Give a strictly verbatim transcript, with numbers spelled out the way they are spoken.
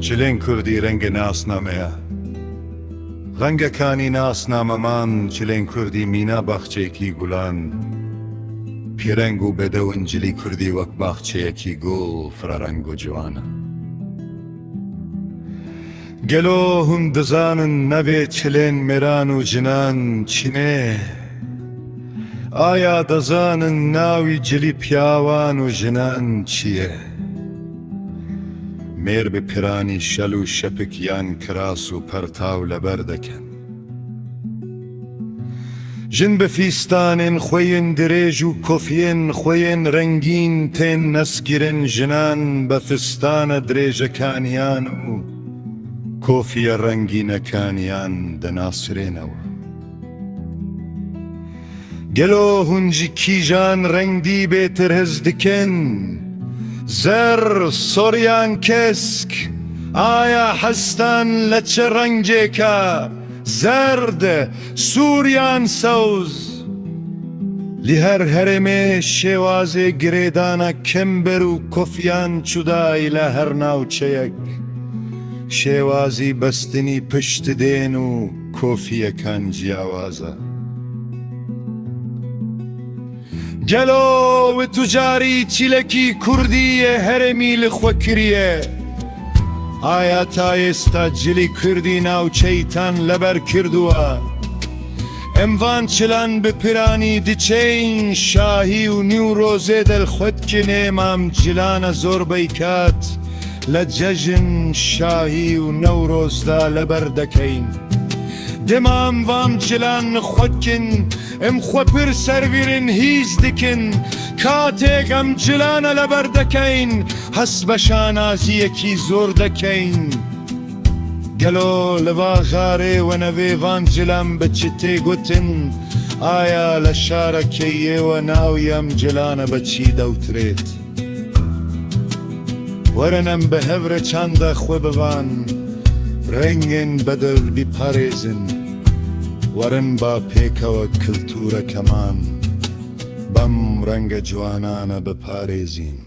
Cilên kurdî rengê nasname ye. Rengekanî nasname man, cilên kurdî mîna baxçeyekî gulan. Pêreng û bedew in, cilî kurdî wek baxçeyekî gul, firereng û ciwan e. Gelo hûn dizanin navê cilên mêran û jinan çi ne? Aya dizanin navê cilî piyawan û jinan çi ye? Mêr bi piranî şel û şepik yan kiras û pertaw leber dikin. Jin bi fîstanên xwe yên dirêj û kofiyên xwe yên rengîn tên neskirin, jinan bi fistana dirêjekaniyan û kofiya rengînekaniyan dinasirênewe. Gelo hûn ji kîjan rengdî bêtir hez dikin? Zer, sor yan kesk? Aya hestan li çi rengêk e? Zerd, sûr yan sewz? Li her herêmê şêwazê girêdana kember û kofiyan cuda ye li her navçeyek. Şêwazî bestinî piştidên û kofiyekan ciyawaz e. Gelo wê tu carî çîlekî kurdî yê herêmî li xwe kiriye? Aya ta êsta cilî kurdî navçeytan leber kirduwa? Em van çilan bi piranî diçeyn şahî û Newrozê de li xwe dikin, ê mam cilana zor beykat li cejn şahî û Newroz de leber dekeyn. Dema em van cilan xwe dikin, em xwe pir servîrin hîs dikin. Katêk em cilana leber dekeyn, hes be şanaziyekî zor dekeyn. Gelo li va xarê we nevê van cilan bi çi tê gotin? Aya li şarekê yê we navê em cilana bi çi dewtirêt? Werin em bi hev re çanda xwe bi van rengên bedel biparêzin. Werin ba pêkewe kiltûrekeman bem renge ciwanane biparêzîn.